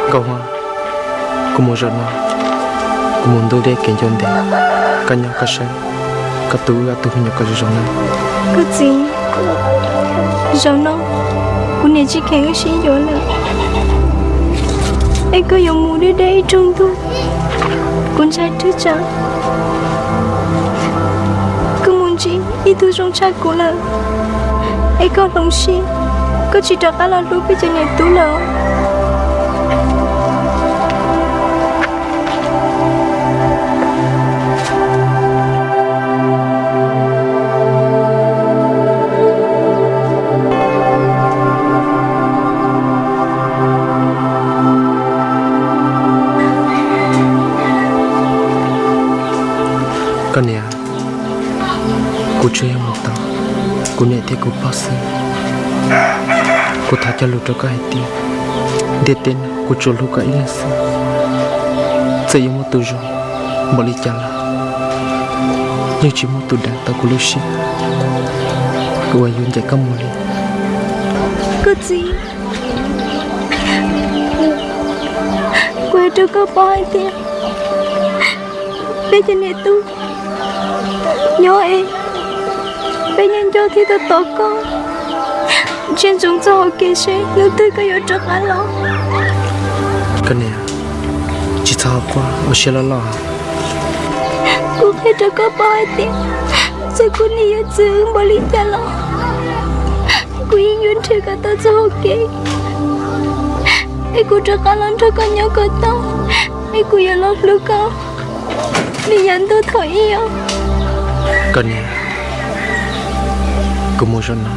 Nkauj Huab, kuv mus zaum no, kuv mus ntuj deb kev ncau ntev, koj nyob koj saib, koj tu wb ob tug me nyuam kom zoo zoo na. Koj txiv, zaum no kuv niam tsis kheev wb sib yuav lawm, es koj yuav mus deb deb ib rooj ntuj, kuv ntshai twb tsam koj mus ntsib ib tug zoo tshaj kuv lawm, es koj hloov siab, koj tsis rov qab los hlub peb cov niam tub lawm. Koj niam, kuv tsuas yog mus tau kuv niam thiab kuv pog xwb. Kuv thov cog lus rau koj hais tias ntiaj teb no kuv tsuas hlub koj ib leeg xwb. Txawm yuav muaj tus zoo npaum li cas los yeej tsis muaj tus deev tau kuv lub siab uas yuav ncaim koj mus li. Koj txiv, kuv hais rau koj paub hais tias peb cov niam tub nyob es peb nyob nco thiab tos tos koj, ntsia ntsoov txoj hauv kev seb hnub twg koj yuav rov qab los. Koj niam, tsis txhob quaj ua siab loj loj. Kuv qhia rau koj paub hais tias txawm kuv niam yuav txwv wb npaum li cas los kuv yeej yuav nrhiav kom tau txoj hauv kev, es kuv rov qab los nrog koj nyob kom tau, es kuv yuav los hlub koj li yav ntuj thaum ub os. Koj niam, kuv mus zaum no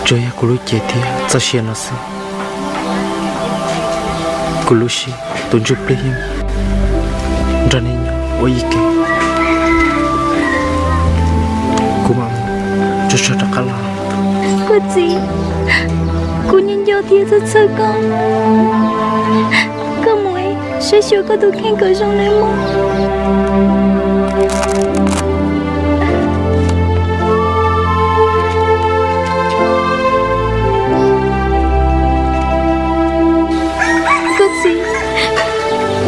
tsuas yog kuv lub cev thiab txoj sia no xwb. Kuv lub siab tus ntsuj plig yeej nrog nej nyob ua ib ke. Kuv mam mus tsuag tsuag rov qab los. Koj txiv, kuv nyob nco thiab txhawj txhawj koj. Koj mus saib xyuas koj tus kheej kom zoo nawb mog. Koj txiv,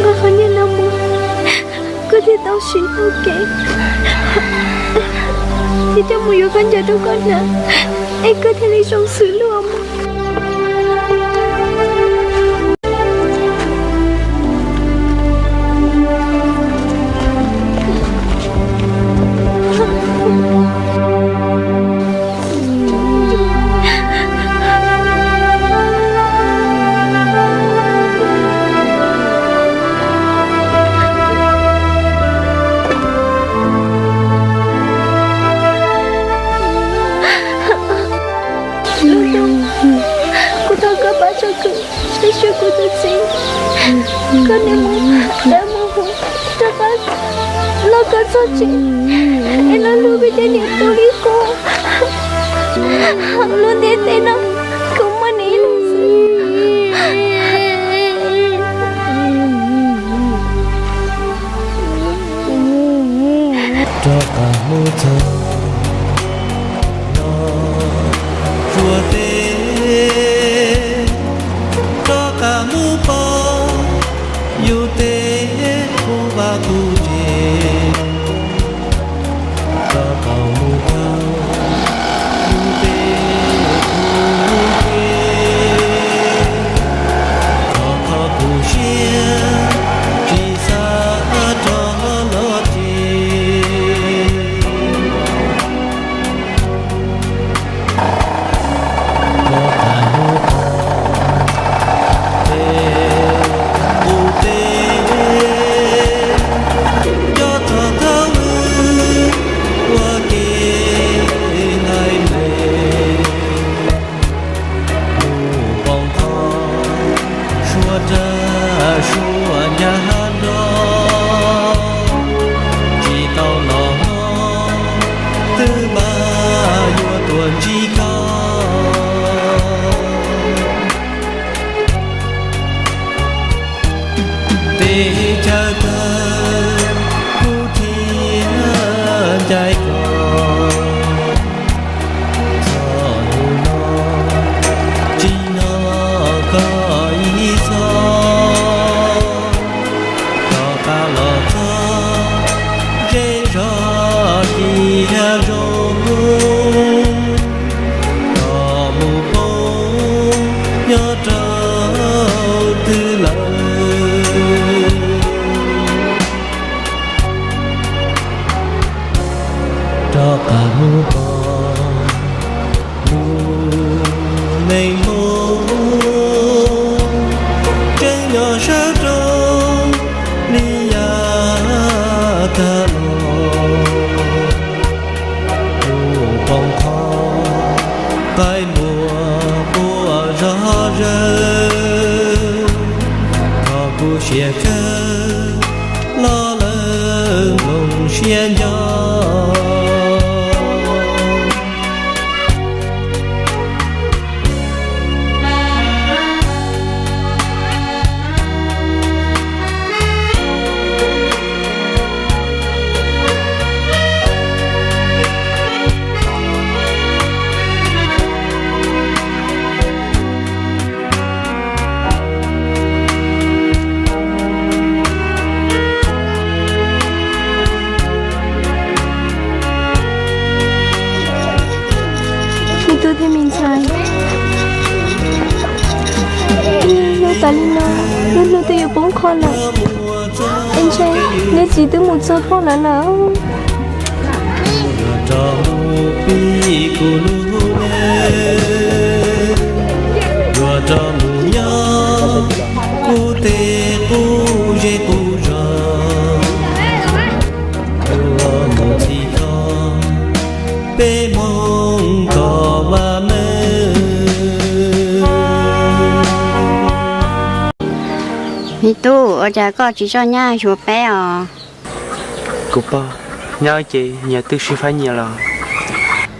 nqa qhov nyiaj no mus, koj thiaj tau siv tau kev, thiab coj mus yuav khaub ncaws rau koj hnav, es koj thiaj li zoo xws luag mog. Lub ntuj, kuv thov koj pab tso kwm saib xyuas kuv tus txiv, koj niam mus dawb mus huv, rov qab los koj txog tsev, es los hlub peb cov niam tub li qub. Lub ntiaj teb no kuv muaj nws ib leeg xwb. Rov qab mus txog no Suav teb, rov qab mus pom yus teb, kuv vaj kuv tsev. Rov qab mus tau yus teb kuv lub cev, thov kho kuv siab tsis xav rov los tsev. Rov qab mus tau teb kuv teb, nco txog thaum wb ua ke nqaij nplej, mus pom qhov suav rag suav ncaj nroos, tsis tau los hmo twb npaj yuav tuaj ntsib koj. Teb chaws tawg kuv thiaj ncaim koj, txog hnub no tsis hnov koj ib zaug. rau twg lawm. Rov qab mus pom tus neeg hlob, tseem nyob sab rau li yav tag los. Kuv poob qho qaij npua quaj zog zawg, kho kuv siab kawg los lawv nplooj siab nco. Me tub thiab me ntxhais, nyob tas li no, lub hlwb twb yuav poob qho lawm. Es ntshe neb txiv twb mus txog phauj lawv lawm. Yuav rov mus pib kuv lub neej, yuav rov mus nyob kuv tej qub zej qub zos, yuav mus txhim kho peb Hmoob kom vaj meej. Me tub, ua cas koj tsis coj nyab xyuas peb os? Kuv pog, nyab ces nyias twb sib faib nyias los.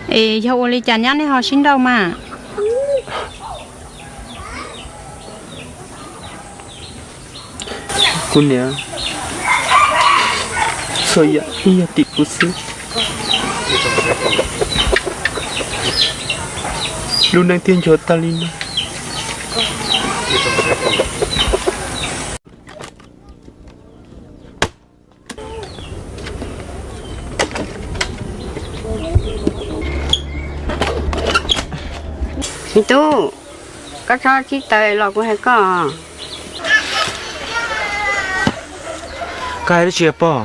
Es yog ua li cas nyab nej ho sib nrauj mas? Kuv niam, txhua yam yeej yog tim kuv xwb. Lub neej thiaj nchuav tag li no. Me tub, koj txhob sib tawv los kuv hais koj. Koj hais dab tsi pog?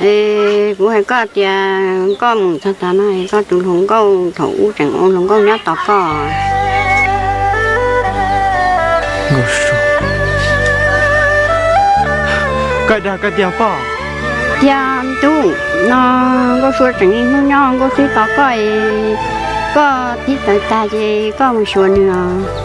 Es kuv hais koj tias koj mus txog tav no, koj tus hluas nkauj thaum ub tseem ua hluas nkauj nyob tos koj. Koj dag koj tiag pog? Tiag tub, no Nkauj Sua tseem niaj hnub nyob Nkauj Xwb tos koj es koj sib tawv tag ces koj mus xyuas nws os.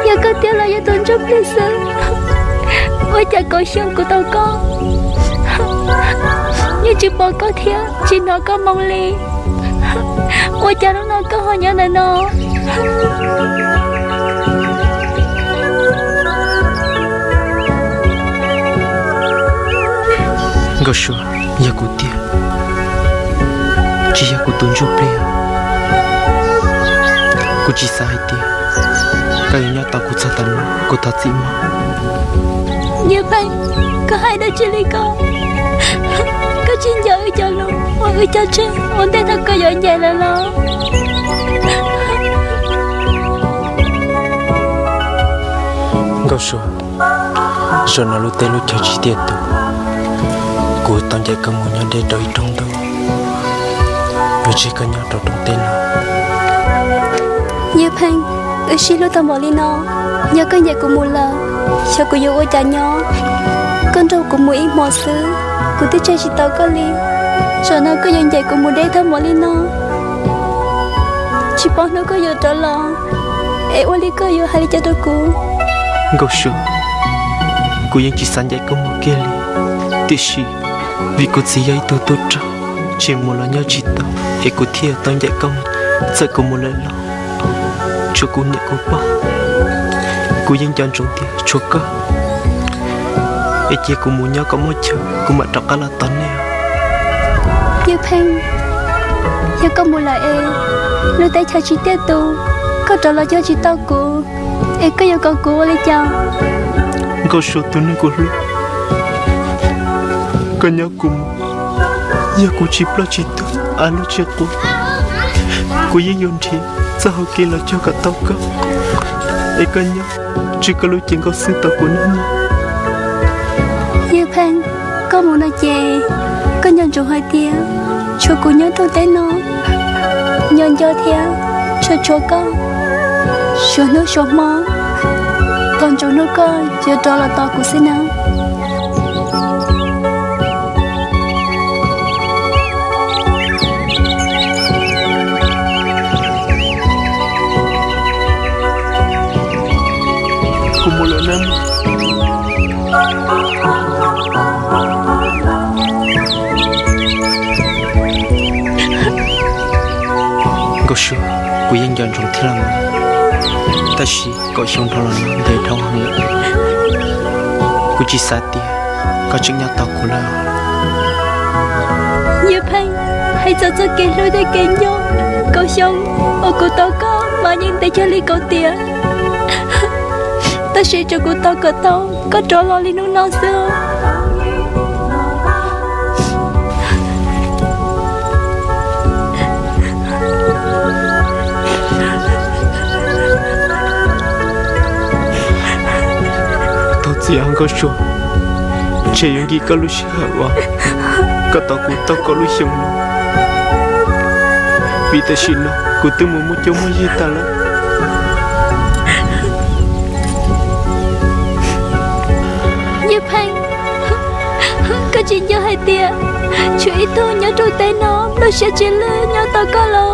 Yog koj tiag los yog tus ntsuj plig xwb. Ua cas kaum xyoo kuv tos koj, yeej tsis pom koj thiab tsis hnov koj moo li. Ua cas hnub no koj ho nyob ntawm no? Nkauj Sua, yog kuv tiag, tsis yog kuv tus ntsuj plig. Kuv tsis xav hais tias koj yuav nyob tos kuv txog tav no kuv thov txim mog. Nyiaj Pheej, koj hais dab tsi li ko? Koj tsis nco wb cov lus, ua wb caj tseg ua ntej thaum koj yuav ncaim lawm los? Nkauj Sua, zaum no lub teb lub chaw tsis tiaj tus, kuv tau ncaim koj mus nyob deb rau ib rooj ntuj, yuav tseg koj nyob rau rooj teb no. Yawg Pheej, wb sib hlub tau npaum li no, yog koj ncaim kuv mus lawm, xyov kuv yuav ua cas nyob. Koj nrog kuv mus ib hmo xwb, kuv twb tseg tsis tau koj li. Zaum no koj yuav ncaim kuv mus deb tag npaum li no, tsis pom hnub koj yuav rov los, es ua li koj yuav hais li cas rau kuv? Nkauj Sua, kuv yeej tsis xav ncaim koj mus kiag li, tiam sis vim kuv txiv yog ib tug tub rog, tseem mus los nyob tsis tau, es kuv thiaj tau ncaim koj mus. Txawm kuv mus lawm los tshuav kuv niam kuv pog, kuv yeej nco ntsoov tias tshuav koj, es cia kuv mus nyob kom muaj chaw kuv mam rov qab los tos nej. Yawg Pheej, yog koj mus lawm es lub teb chaws tsis tiaj tus, koj rov los nyob tsis tau kuv, es koj yuav kom kuv ua li cas? Nkauj Sua tus neeg kuv hlub, koj nyob kuv mus, yog kuv tsis ploj tsis tuag, av lub tsis quav, kuv yeej yuav nrhiav txoj hau kev los cog kom tau koj, es koj nyob tso koj lub cev nkaus xwb tos kuv nawb. Yawg Pheej, koj mus no ces koj nco ntsoov hais tias tshuav kuv nyob rau teb no, nco nco thiab tshuav tshuav koj, suav hnub suav hmo, tos ntsoov hnub koj yuav rov los tos kuv xwb nawb. Kuv mus lawm nawb. Nkauj Sua, kuv yeej nco ntsoov thiab los mas, tab sis kaum xyoo dhau los no ntev dhau heev lawm, kuv tsis xav tias koj tseem nyob tos kuv lawm. Yawg Pheej, hais txog txoj kev hlub thiab kev nco, kaum xyoo uas kuv tos koj mas yeej ntev kiag li kaum tiam, tab sis tsuas kuv tos kom tau koj rov los li hnub no xwb. Thov txim os Nkauj Sua, ntshe yuav nkim koj lub sij hawm uas koj tos kuv tau kaum lub xyoo no, vim tam sim no kuv twb mus muaj cuab muaj yig tag lawm. Yawg Pheej, koj tsis nco hais tias tshuav ib tug nyob rau teb no nplooj siab tsis lwj nyob tos koj los?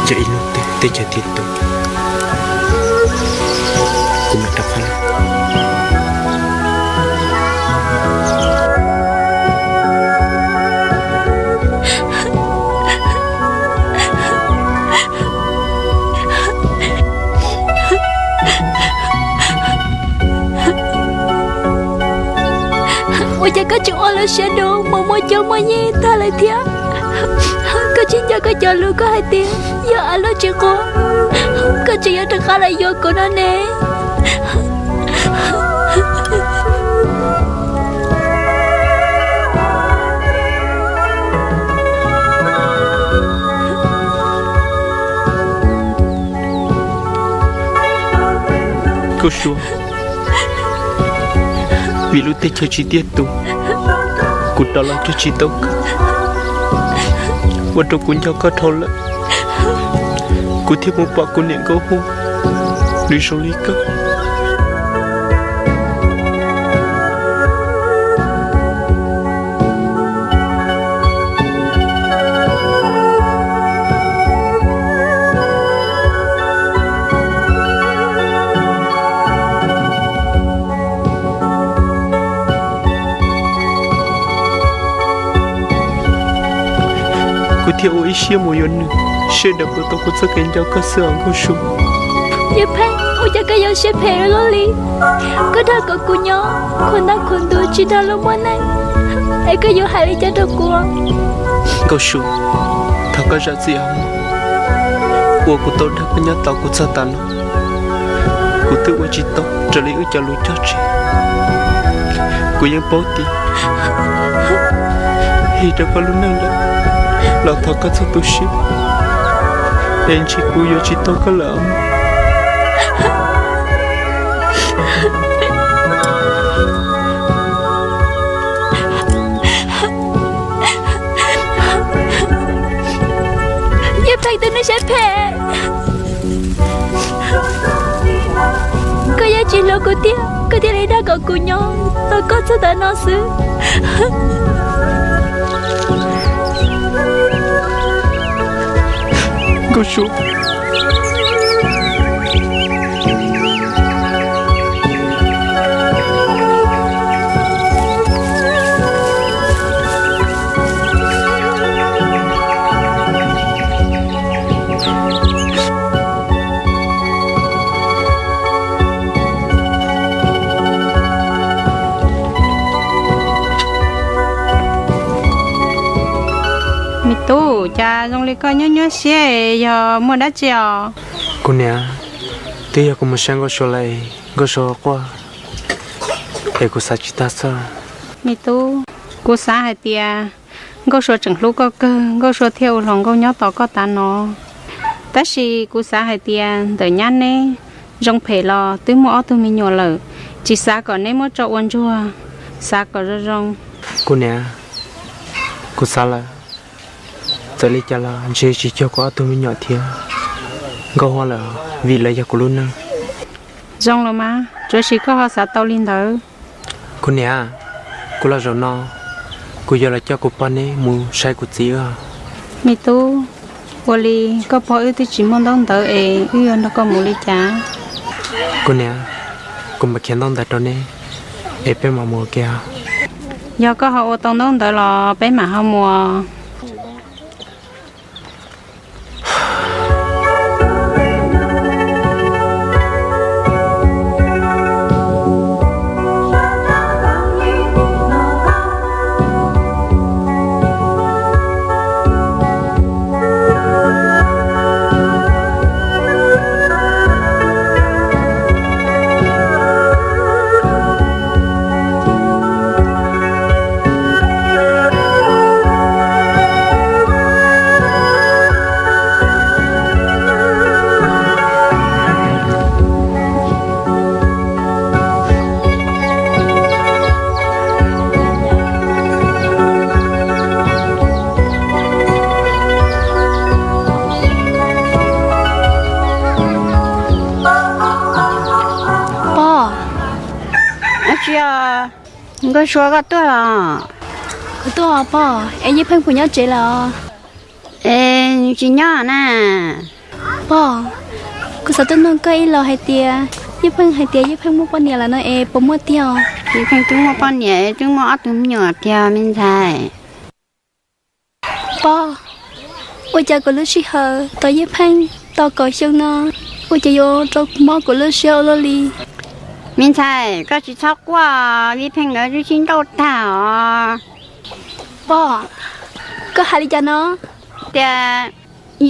Ces ib hnub twg teb chaws tiaj tus, kuv mam rov qab los. Ua cas koj tseem ua lub siab dub mus muaj cuab muaj yig tag lawm thiab? Koj tsis nco koj cov lus koj hais tias yog av lub tsis quav, koj tseem yuav rov qab los yuav kuv no ne? Nkauj Sua, vim lub teb chaws tsis tiaj tus, kuv rov los cuag tsis tau koj, ua rau kuv nco koj dhau lawm, kuv thiaj mus pom kuv niam nkauj hu nws zoo li koj. Kuv thiaj ua ib siab mus yuav nws, sawv daws puas tau kuv txoj kev nco koj xwb os Nkauj Sua. Yawg Pheej, ua cas koj yuav siab phem luaj li? Koj dag kom kuv nyob khuv ntaj khuv ntuv tsis nrog luag muaj neej, es koj yuav hais li cas rau kuv? Nkauj Sua, thov koj zam txim os mog. Uas kuv tau dag koj nyob tos kuv txog tav no, kuv twb ua tsis tau raws li wb cov lus cog tseg. Kuv yeej paub tias hli rau koj lub neej lawm, los thov koj txhob tu siab, es ntshe kuv yuav tsis tau koj lawm os mog. Yawg Pheej, tus neeg siab phem, koj yeej tsis hlub kuv tiag, koj thiaj li dag kom kuv nyob tos koj txog tav no xwb. Nkauj Sua, me tub, cas zoo li koj nyuaj nyuaj siab, yog muaj dab tsi os? Kuv niam, twb yog kuv mus saib Nkauj Sua lawm, Nkauj Sua quaj, es kuv xav tsis tag xwb. Me tub, kuv xav hais tias Nkauj Sua tseem hlub koj kawg, Nkauj Sua thiaj ua hluas nkauj nyob tos koj tav no. Tab sis kuv xav hais tias ntawm nyab neb zoo phem los twb muaj ob tug me nyuam lawm, tsis xav kom neb muab tso ua ntsuag, xav kom zoo zoo. Kuv niam, kuv xav lawm, txawm li cas los ntshe tsis cuag kuv ob tug me nyuam thiab Nkauj Huab lawm, vim lawv yog kuv lub neej. Zoo los mas, tsuav sis koj ho xav tau li ntawd. Kuv niam, kuv los zaum no, kuv yuav los coj kuv poj niam mus saib kuv txiv os. Me tub, ua li koj pog wb twb tsis muaj ntaub ntawv es wb yuav nrog koj mus li cas? Kuv niam, kuv mam khiav ntaub ntawv rau neb es peb mam mus ua ke. Yog koj ho ua tau ntaub ntawv los peb mam ho mus. Pog, Nkauj Sua, koj tuaj los? Kuv tuaj os pog, es Yeej Pheej puas nyob tsev lawm os? Es nws tsis nyob na. Pog, kuv xav tuaj nug koj ib los hais tias, Yeej Pheej hais tias Yeej Pheej muaj poj niam lawm no es puas muaj tiag? Yeej Pheej twb muaj poj niam, twb muaj ob tug me nyuam tiag me ntxhais. Pog, ua cas kuv lub sij hawm tos Yeej Pheej tau kaum xyoo no, ua cas yuav rau mob kuv lub siab ua luaj li? Me ntxhais, koj tsis txhob quaj, Yeej Pheej nkawd twb sib nrauj tag os. Pog, koj hais li cas no? Tias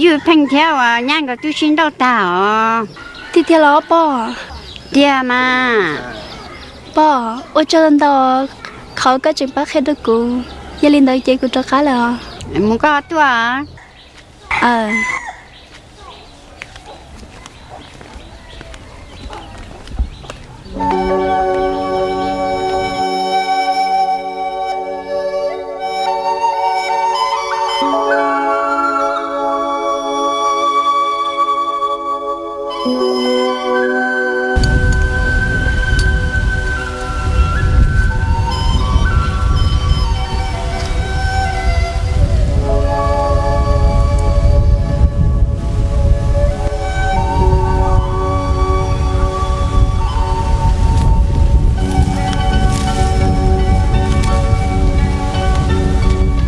Yeej Pheej thiab uas nyab nkawd twb sib nrauj tag os. Tiag tiag los pog? Tiag mas. Pog, ua tsaug ntau, qhov koj tseem pab qhia rau kuv, yog li ntawd ces kuv rov qab lawm os. Mus koj tuaj.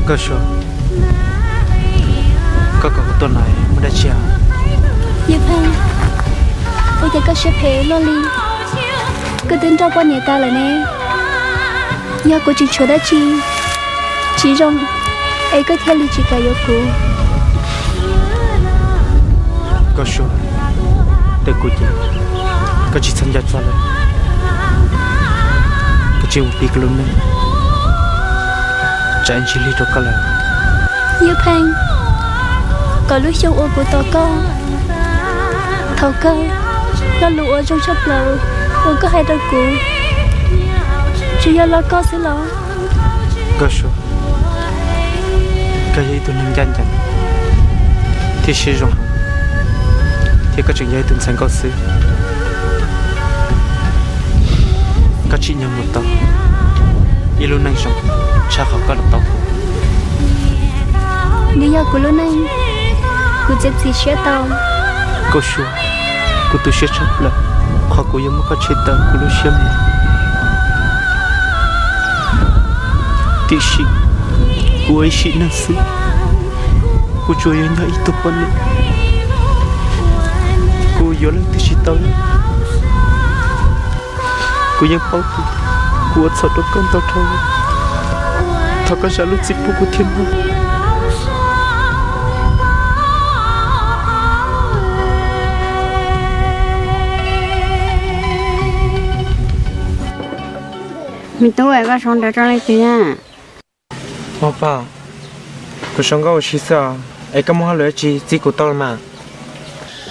Nkauj Sua, koj kom kuv tuaj no muaj dab tsi? Yeej Pheej, ua cas koj siab phem luaj li? Koj twb nrauj poj niam tas lawm ne. Yog kuv tseem tshuav dab tsi tsis zoo es koj thiaj li tsis kam yuav kuv. Nkauj Sua, ntawm kuv ces koj tsis txhob nco txog lawm. Koj tsis mus piv koj lub neej, tsam ntsis lig rau koj lawm. Yawg Pheej, kom lub xyoo uas kuv tos koj, thaum kawg lo lus uas zoo tshaj plaws uas koj hais rau kuv tsuas yog los koj xwb los? Nkauj Sua, koj yog ib tug neeg ncaj ncees thiab siab zoo, thiab koj tseem yog ib tug ntxhais nkauj xwb. Koj tsim nyog mus tau ib lub neej zoo tshaj qhov koj los tau kuv. Nws yog kuv lub neej, kuv txiav txim siab tau. Nkauj Sua, kuv tu siab tshaj plaws qhov kuv yuav muab koj tshem tawm kuv lub siab mus. Tiam sis kuv ua ib sim neej xwb, kuv tsuas yuav nyob ib tug poj niam, kuv yuav leej twg tsis tau li. Kuv yeej paub tias kuv ua txhaum rau koj ntau dhau lawm. Thov koj zam lub txim pub kuv thiab nawb. Me tub, koj sau ntawv rau leej twg na? Ua pog, kuv sau nkauj ua si xwb os, es koj muaj hauj lwm dab tsi txib kuv tau los mas?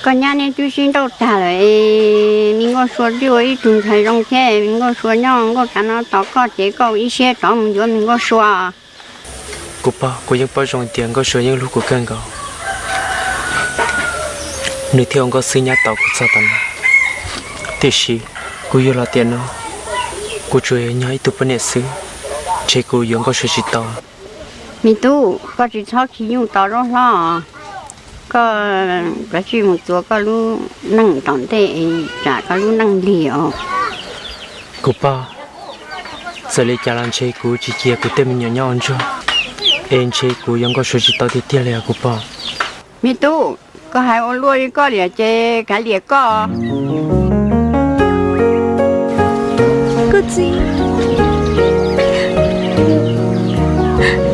Koj nyab neb twb sib nrauj tag lawm es me Nkauj Sua twb ua ib tug ntxhais zoo thiab, me Nkauj Sua nyob nkauj tav no tos koj ces koj ua ib siab rov mus yuav me Nkauj Sua. Kuv pog, kuv yeej paub zoo tias Nkauj Sua yeej hlub kuv kawg nkaus, nws thiaj ua nkauj xwb nyob tos kuv txog tav no. Tiam sis kuv yug los tiam no, kuv tsuas yog nyob ib tug poj niam xwb, ntshe kuv yuav Nkauj Sua tsis tau. Me tub, koj tsis txhob khi nyuj tos zaub hlob, koj kav tsij mus txuas koj lub neej tom ntej es tsam koj lub neej lig os. Kuv pog, txawm li cas los ntshe kuv tsis cia kuv tej me nyuam nyob ua ntsuag, es ntshe kuv yuav Nkauj Sua tsis tau tiag tiag li os kuv pog. Me tub, koj hais ua luaj li koj liam ces kav liam koj. Koj txiv,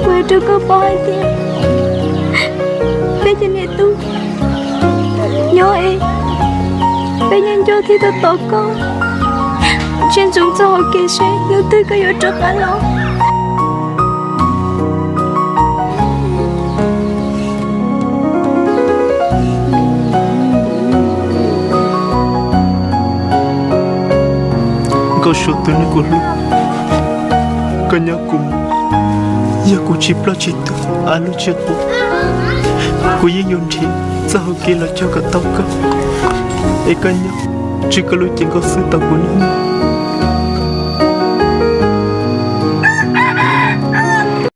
kuv hais rau koj paub hais tias peb cov niam tub nyob es peb nyob nco thiab tos tos koj, ntshe ntsoov txog hauv kev seb hnub twg koj yuav rov qab los. Nkauj Sua tus neeg kuv hlub, koj nyob kuv mus, yog kuv tsis ploj tsis tuag, av lub tsis quav, kuv yeej yuav nrhiav txoj hau kev los cog kom tau koj, es koj nyob tswj koj lub cev nkauj xwb tos kuv nawb.